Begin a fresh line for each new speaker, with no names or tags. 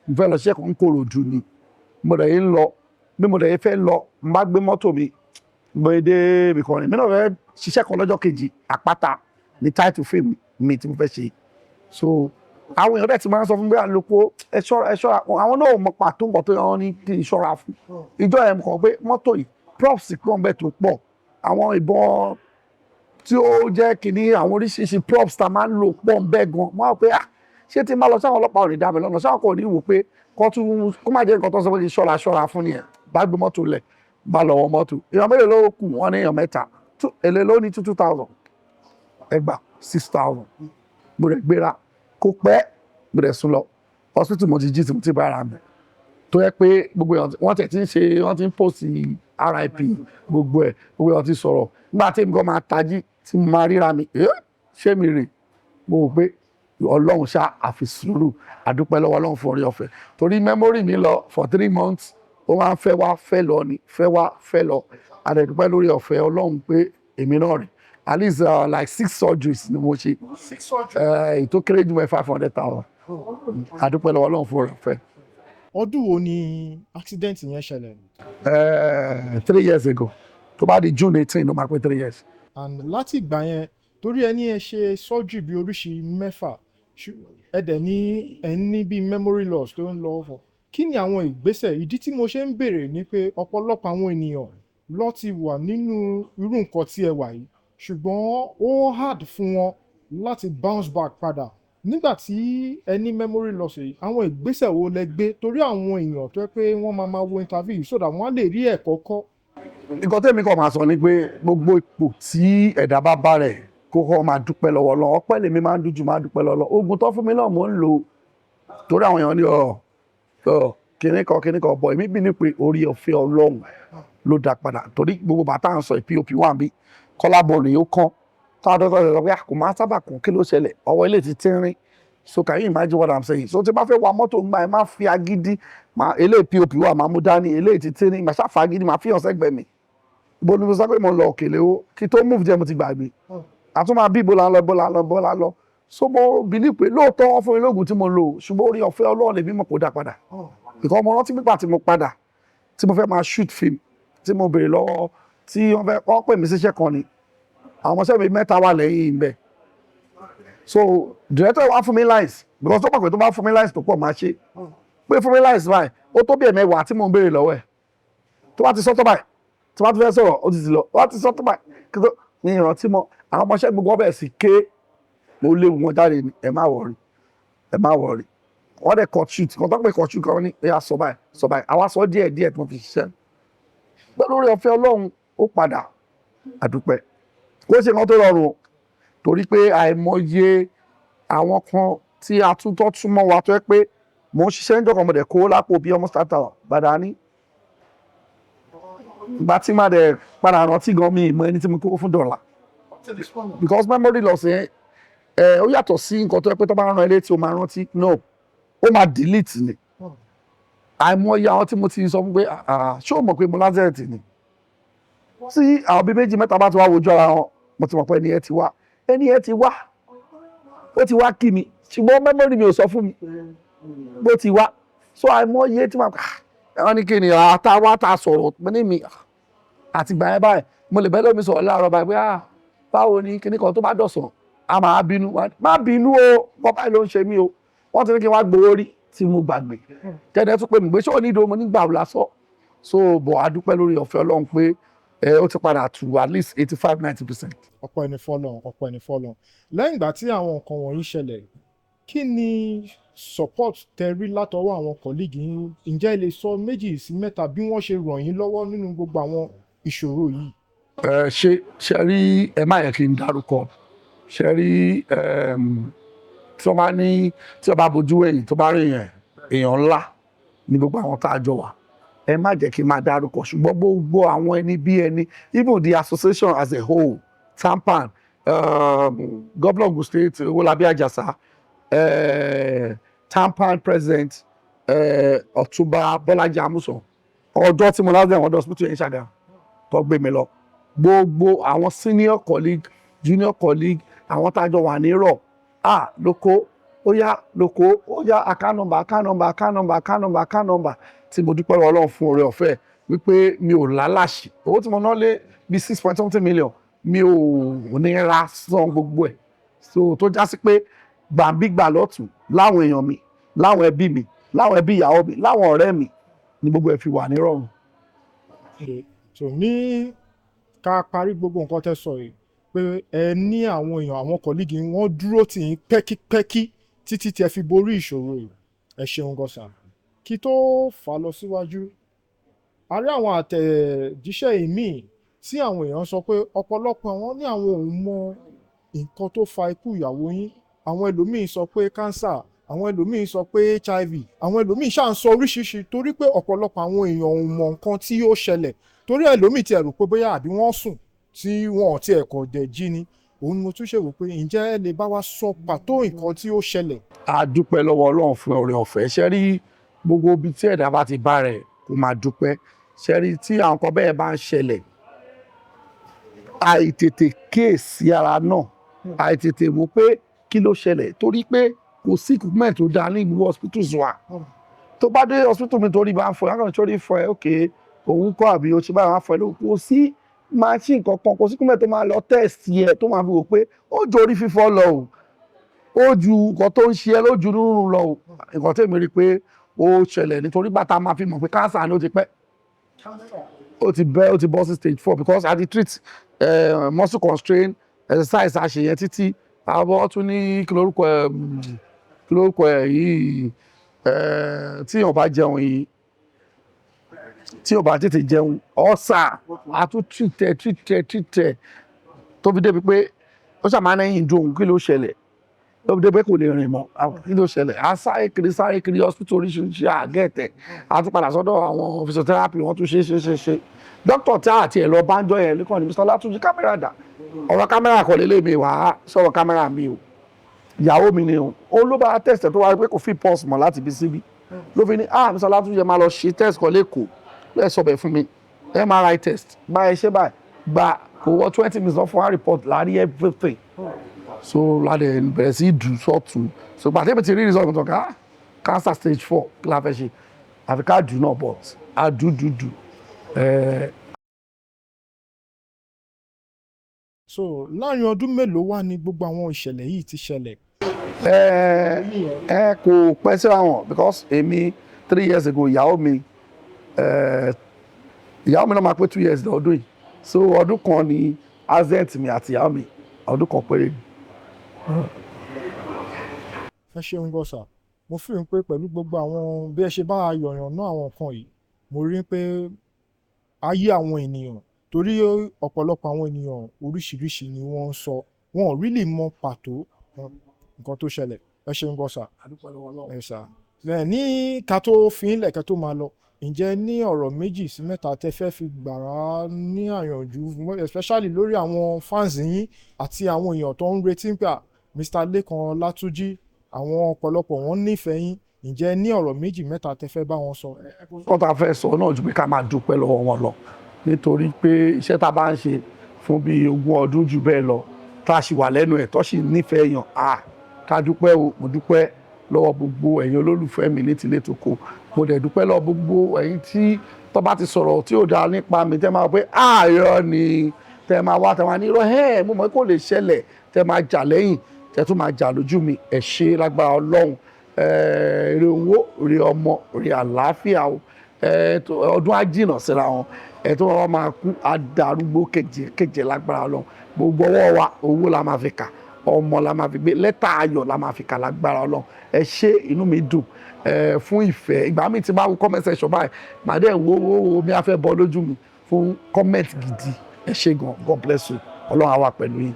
Mo fẹ́ lọ ṣiṣẹ́ kan Kòròdú ni. Mo dẹ̀ yín lọ, bí mo dẹ̀ yín fẹ́ lọ, mo bá gbé mọ́tò mi, mo dé ibì kan ní, mi náà fẹ́ ṣiṣẹ́ kan lọ́jọ́ kejì. Àpáta ní title film mi tí mo fẹ́ ṣe. So àwọn èèyàn dẹ̀ ti máa ń sọ fún mi pé, "Àlòkò, ẹ ṣọ́ra, ẹ ṣọ́ra." Àwọn náà ò mọ pàtó nǹkan tó yẹ ní kí n ṣọ́ra fún. Ìjọ yẹn, mo kàn pé mọ́tò yìí, props pọ̀ ń bẹ tó pọ̀, àwọn ìbọn tí ó jẹ́ kìíní, àwọn oríṣiríṣi props tá a máa ń lò pọ̀ ń bẹ gan. Mo á rò pé, ah, ṣé tí n bá lọ sáwọn ọlọ́pàá ò ní dá mi lọ́nà? Sáwọn kò ní wò pé kó tún kó má jẹ́ nǹkan tó sọ pé kí n ṣọ́ra ṣọ́ra fún nìyẹn? Bá gbé mọ́tò lẹ̀, bá lọ wọ mọ́tò. Èèyàn mélòó ló kù? Wọ́n ní èèyàn mẹ́ta. Èlé ló ní 2,000, ẹgbàá 6,000. Mo rẹ̀ gbéra, kó pẹ́, mo rẹ̀ sùn lọ hospital. Mo ti jí tí mo ti bá ara mi, tó yẹ pé gbogbo èèyàn wọ́n tẹ̀ ti ń ṣe, wọ́n ti ń post RIP, gbogbo ẹ̀, gbogbo èèyàn ti sọ̀rọ̀. Nígbà tí èmi kan máa tají, tí mo máa ríra mi, "Eh, ṣé mi rè?" Mo rò pé Ọlọ́run ṣá, àfi sùúrù, àdúpẹ́ lọ́wọ́ Ọlọ́run fún orí ọ̀fẹ́, torí memory mi lọ for 3 months. Ó máa ń fẹ́ wá, fẹ́ lọ ni, fẹ́ wá, fẹ́ lọ. Àdẹ̀dúpẹ́ lórí ọ̀fẹ́ Ọlọ́run pé èmi náà rè. At least like six surgeries ni mo ṣe.
Six surgery.
Èyí tó kéré jù mọ́ 500,000. Àdúpẹ́ lọ́wọ́ Ọlọ́run fún orí ọ̀fẹ́.
Ọdún wo ni accident yẹn ṣẹlẹ̀?
3 years ago. Tó bá di June 18 ló máa pé 3 years.
And láti ìgbà yẹn, torí ẹni ẹ ṣe surgery bí oríṣi mẹ́fà, ẹ dẹ̀ ní ẹ ní bí memory loss tó ń lọ fún, kí ni àwọn ìgbésẹ̀? Ìdí tí mo ṣe ń béèrè ni pé ọ̀pọ̀lọpọ̀ àwọn ènìyàn ló ti wà nínú irú nǹkan tí ẹ wà yìí, ṣùgbọ́n ó hard fún wọn láti bounce back padà. Nígbà tí ẹ ní memory loss yìí, àwọn ìgbésẹ̀ wo lẹ gbé? Torí àwọn èèyàn tó yẹ pé wọ́n máa máa wo interview yìí, so that wọ́n á lè rí ẹ̀kọ́ kọ́.
Nǹkan tẹ́mi kàn máa sọ ni pé gbogbo ipò tí ẹ̀dá bá bá rẹ̀, kó kọ́ máa dúpẹ́ lọ́wọ́ Ọlọ́run. Ọpẹ́ lèmi máa ń dújú, máa dúpẹ́ lọ́wọ́ Ọlọ́run. Oògùn tó fún mi náà, mò ń lò, torí àwọn èèyàn ní ọ̀ ọ̀ kíní kan kíní kan bọ̀. Èmi bí ní pé orí ọ̀fẹ́ Ọlọ́run ló dá padà, torí gbogbo bàtà ń sọ, POP wà bí kọ́lá bọ́ọ̀lù yóò kán, táwọn dọ́kítà sọ pé kò máa sábà kàn, kí ló ṣẹlẹ̀? Ọwọ́ ilé ti tínrín. So can you imagine what I'm saying? So tí bá fẹ́ wa mọ́tò ńgbà ẹ, má fi agídí máa eléyìí, POP wà, máa mú dání, eléyìí ti tínrín, màá ṣàfà agídí, máa fi hàn sẹ́gbẹ̀ẹ́ mi. Ibo ni mo sọ pé mo lọ? Òkèlè o. Kí tó move jẹ́, mo ti gbàgbé. Àtún máa bí ibo là ń lọ, ibo là ń lọ, ibo là ń lọ. So mo believe pé lóòótọ́ wọ́n fún mi lóògùn tí mo lò, ṣùgbọ́n orí ọ̀fẹ́ Ọlọ́run lèmi mọ̀ kó dá padà, because mo rántí nígbà tí mo padà, tí mo fẹ́ máa shoot film, tí mo béèrè lọ́wọ́, tí wọ́n fẹ́ wọ́n pè mí síṣẹ́ kan ni, àwọn ọmọọṣẹ́ mi mẹ́ta wà lẹ́yìn ibẹ̀. So director wá fún mi lines, because tó mọ̀ pé tó bá fún mi lines tó pọ̀, máa ṣe pé fún mi lines báyìí. Ó tó bí ẹ̀mẹ́wàá tí mo ń béèrè lọ́wọ́ ẹ̀. Tó bá ti sọ́tọ̀ báyìí, tó bá ti fẹ́ sọ̀rọ̀, ó ti ti lọ. Tó bá ti sọ́tọ̀ báyìí, kí tó ní ìrántí mọ́. Àwọn ọmọọṣẹ́ gbogbo wọn bẹ̀rẹ̀ sí ké. Mo léwu wọn jáde ní, "Ẹ má worry, ẹ má worry." Wọ́n dẹ̀ cut shoot kan tó pé cut shoot kan ní ẹ̀yà, sọ báyìí, sọ báyìí. Àwa sọ díẹ̀ díẹ̀ tí wọ́n fi ṣiṣẹ́. Pẹ̀lú orí ọ̀fẹ́ Ọlọ́run, ó padà. Àdúpẹ́. Kó ṣe nǹkan tó rọrùn o, torí pé àìmọye àwọn kan tí a tún tọ́ túmọ̀ wa, tó yẹ pé mò ń ṣiṣẹ́ níjọ́ kan, mo dẹ̀ kó lápò bí almost 5,000 gbàdá ní. Ìgbà tí màá dẹ̀ padà rántí gan, mi ìmọ̀ ẹni tí mo kó fún dọ̀là, because memory loss yẹn ẹ, ó yàtọ̀ sí nǹkan tó yẹ pé tó bá rán ẹ létí, ó máa rántí. No, ó máa delete ni. Àìmọye àwọn tí mo ti sọ fún pé, "Ah, ṣé o mọ̀ pé mo l'accident ni?" Tí àwọn bíi méjì mẹ́ta bá ti wá wojú ara wọn, mo ti mọ̀ pé ẹni ẹ ti wá, ẹni ẹ ti wá, ó ti wá kí mi, ṣùgbọ́n memory mi ò sọ fún mi bó ti wá. So àìmọye tí màá wọ́n ní kí ni àtàwá tá a sọ̀rọ̀, mo ní mi àtìgbà yẹn báyìí, mo lè bẹ́ẹ̀ lómi sọ̀rọ̀ láàárọ̀ báyìí pé, "Ah, báwo ni kíní kan?" Tó bá dọ̀sán, a máa bínú, "Má bínú o, bọ́ báyìí ló ń ṣe mí o." Wọ́n ti ní kí n wá gbowó rí tí mo gbàgbé tẹ́lẹ̀, tún pé mi pé, ṣé ò ní ìdó mo nígbà lásọ. So bọ̀, a dúpẹ́ lórí ọ̀fẹ́ Ọlọ́run pé ẹ ó ti padà to at least 85-90%.
Ọpẹ́ ni fọ́lọ́run, ọpẹ́ ni fọ́lọ́run. Lẹ́yìn ìgbà tí àwọn nǹkan wọ̀nyí ṣẹlẹ̀, kí ni support tẹ rí látọwọ́ àwọn colleague yín? Ǹjẹ́ ẹ lè sọ méjì sí mẹ́ta bí wọ́n ṣe ràn yín lọ́wọ́ nínú gbogbo àwọn ìṣòro yìí?
Ẹ ṣe rí, ẹ má yẹ kí n dárúkọ. Ṣe rí, tí wọ́n bá ní, tí wọ́n bá bojú ẹ̀yìn, tó bá rí yẹn, èèyàn ńlá ní gbogbo àwọn tá a jọ wà. Ẹ má jẹ́ kí n máa dárúkọ, ṣùgbọ́n gbogbo àwọn ẹni bí ẹni, even the association as a whole, TAMPAN, Governor Ogun State Owólabí Àjàsà, TAMPAN president, Ọ̀túnba Bọ́lájí Amúsàn, ọjọ́ tí mo lásìkò àwọn hospital yẹn Ṣàgámù tó gbé mi lọ, gbogbo àwọn senior colleague, junior colleague, àwọn tá a jọ wà ní rọ̀ ah lóko Ó yá lóko, ó yá, account number, account number, account number, account number, account number, tí mo dúpẹ́ lọ́wọ́ Ọlọ́run fún oore ọ̀fẹ́ wípé mi ò lálàṣì. Owó tí mo ná lé bí 6 point something million, mi ò ní ra san gbogbo ẹ̀. So tó já sí pé gbàǹbígbà lọ́tún láwọn èèyàn mi, láwọn ẹbí mi, láwọn ẹbí ìyàwó mi, láwọn ọ̀rẹ́ mi ni gbogbo ẹ̀ fi wà nírọ̀rùn.
So ní ká parí gbogbo nǹkan tẹ́ sọ yìí, pé ẹ ní àwọn èèyàn, àwọn colleague, wọ́n dúró tì yín pẹ́kípẹ́kí títí tí ẹ fi borí ìṣòro yìí. Ẹ ṣeun gan sir. Kí tó fà á lọ síwájú, a rí àwọn àtẹ̀jíṣẹ́ ìmíì tí àwọn èèyàn sọ pé ọ̀pọ̀lọpọ̀ àwọn ní àwọn ò mọ nǹkan tó fa ikú ìyàwó yín. Àwọn ẹlòmíín sọ pé cancer, àwọn ẹlòmíín sọ pé HIV, àwọn ẹlòmíín ṣáà ń sọ oríṣiríṣi, torí pé ọ̀pọ̀lọpọ̀ àwọn èèyàn ò mọ nǹkan tí ó ṣẹlẹ̀, torí ẹlòmíín ti rò pé bóyá àbí wọ́n sùn tí wọn ò tiẹ̀ kọ̀ dẹ̀ jí ni. Òun ni mo tún ṣe wò pé ǹjẹ́ ẹ lè bá wa sọ pàtó nǹkan tí ó ṣẹlẹ̀?
A dúpẹ́ lọ́wọ́ Ọlọ́run fún oore ọ̀fẹ́. Ṣe rí, gbogbo ibi tí ẹ̀dá bá ti bá rẹ̀, kó máa dúpẹ́. Ṣe rí, tí àwọn kan bẹ́ẹ̀ bá ń ṣẹlẹ̀, àìtètè kíyèsí ara náà, àìtètè wò pé kí ló ṣẹlẹ̀, torí pé kò sí equipment tó dáa ní gbogbo hospitals wa. Tó bá dé hospital mi, torí bá ń fọ ẹ, akọ̀nà torí fọ ẹ, ok, òun kọ́ àbí o ṣe báyìí, wọ́n á fọ ẹ lóhùn. Kò sí machine kankan, kò sí equipment tó máa lọ test yẹ, tó máa fi wò pé ó ju orí fífọ́ lọ o, ó ju nǹkan tó ń ṣe ẹ́ lójú rúnrún lọ o. Nǹkan tèmi rí i pé ó ṣẹlẹ̀, nítorí bàtà máa fi mọ̀ pé cancer ni, ó ti pẹ́, ó ti bẹ́, ó ti bọ́ sí stage 4, because a ti treat muscle constraint exercise, àṣeyẹn títí àwọn tún ní kí lórúkọ ẹ, kí lórúkọ ẹ yìí, tí èèyàn bá jẹun yìí, tí ò bá tètè jẹun, ọ̀sà, a tún treat ẹ, treat ẹ, treat ẹ, tó fi débi pé ó ṣàmà ní ìdún òun. Kí ló ṣẹlẹ̀ tó fi débi pé kò lè rìn mọ́? Kí ló ṣẹlẹ̀? A sáré kiri, sáré kiri hospital oríṣiríṣi, àgẹ́tẹ̀, a tún padà sọ́dọ̀ àwọn physiotherapy, wọ́n tún ṣe ṣe ṣe ṣe. Dókítà tí àti ẹ̀ lọ bá ń jọ yẹn lẹ́kọ̀ọ́ ní Mr. Ọlátúnjí, camera dà? Ọ̀rọ̀ camera kọ́ lélẹ̀ mi wàá sọ̀rọ̀ camera mi o, ìyàwó mi ni o. Ó ló bá test tó wá pé kò fi pulse mọ́ láti bí síbí, ló fi ní, "Ah, Mr. Ọlátúnjí, ẹ máa lọ ṣe test kan lẹ́kọ̀ọ́." Lẹ́ẹ̀ sọ bẹ́ẹ̀ fún mi, MRI test báyìí, ṣe báyìí gba, kò wọ 20 minutes lọ fún wa, report láàrin everything. So ládẹ̀ bẹ̀rẹ̀ sí dù sọ́tún. So gbàtẹ́ mi ti rí result tó ká cancer stage 4, kí la fẹ́ ṣe? Àfi ká dù náà, but a dù dù dù.
So láàrin ọdún mélòó wá ní gbogbo àwọn ìṣẹ̀lẹ̀ yìí ti ṣẹlẹ̀?
Ẹ ẹ, kò pẹ́ síra wọn, because èmi 3 years ago, ìyàwó mi, ìyàwó mi náà máa pé 2 years lọ́dún yìí. So ọdún kan ni accident mi àti ìyàwó mi, ọdún kan péré.
Ẹ ṣeun gan sir. Mo fi hàn pé pẹ̀lú gbogbo àwọn bí ẹ ṣe bá yọ̀yàn náà àwọn nǹkan yìí, mo rí pé ayé àwọn ènìyàn, torí ọ̀pọ̀lọpọ̀ àwọn ènìyàn, oríṣiríṣi ni wọ́n ń sọ, wọn ò really mọ pàtó nǹkan tó ṣẹlẹ̀. Ẹ ṣeun gan sir. Ẹ sà ẹ ní ká tó fi ń lẹ̀, ká tó máa lọ, ǹjẹ́ ní ọ̀rọ̀ méjì sí mẹ́ta tẹ́ fẹ́ fi gbà á ní àyànjú, especially lórí àwọn fans yín àti àwọn èèyàn tó ń retí pé à, Mr. Lékan Ọlátúnjí, àwọn ọ̀pọ̀lọpọ̀ wọn nífẹ̀ẹ́ yín? Ǹjẹ́ ní ọ̀rọ̀ méjì mẹ́ta tẹ́ fẹ́ bá wọn sọ?
Kọ́ tá a fẹ́ sọ náà ju pé ká máa dúpẹ́ lọ́wọ́ wọn lọ, nítorí pé iṣẹ́ tá a bá ń ṣe fún bíi 20 ọdún jù bẹ́ẹ̀ lọ, tá a sì wà lẹ́nu ẹ̀, tó sì nífẹ̀ẹ́ èèyàn, à ká dúpẹ́ o. Mo dúpẹ́ lọ́wọ́ gbogbo ẹ̀yin olólùfẹ́ mi ní tilé toko. Mo dẹ̀ dúpẹ́ lọ́wọ́ gbogbo ẹ̀yin tí tó bá ti sọ̀rọ̀ tí ò dáa nípa mi, tẹ́ máa pé ààyò ni, tẹ́ máa wá, tẹ́ máa ní irọ́ ẹ̀, mo mọ̀ kó lè ṣẹlẹ̀, tẹ́ máa jà lẹ́yìn, tẹ́ tún máa jà lójú mi. Ẹ ṣé, lágbára Ọlọ́run, èrè owó, èrè ọmọ, èrè àlàáfíà o. Ọdún á jìnnà síra wọn. Ẹ tó wọn máa kú adarúgbó keje keje, lágbára Ọlọ́run. Gbogbo ọwọ́ wa, owó la máa fi kà, ọmọ la máa fi gbé, lẹ́tà ayọ̀ la máa fi kà, lágbára Ọlọ́run. Ẹ ṣé, inú mi dùn fún ìfẹ́. Ìgbà mi ti máa wo comment section báyìí, màá dẹ̀ wo wo wo mi á fẹ́ bọ́ lójú mi fún comment gidi. Ẹ ṣé gan. God bless you. Ọlọ́run á wà pẹ̀lú yín.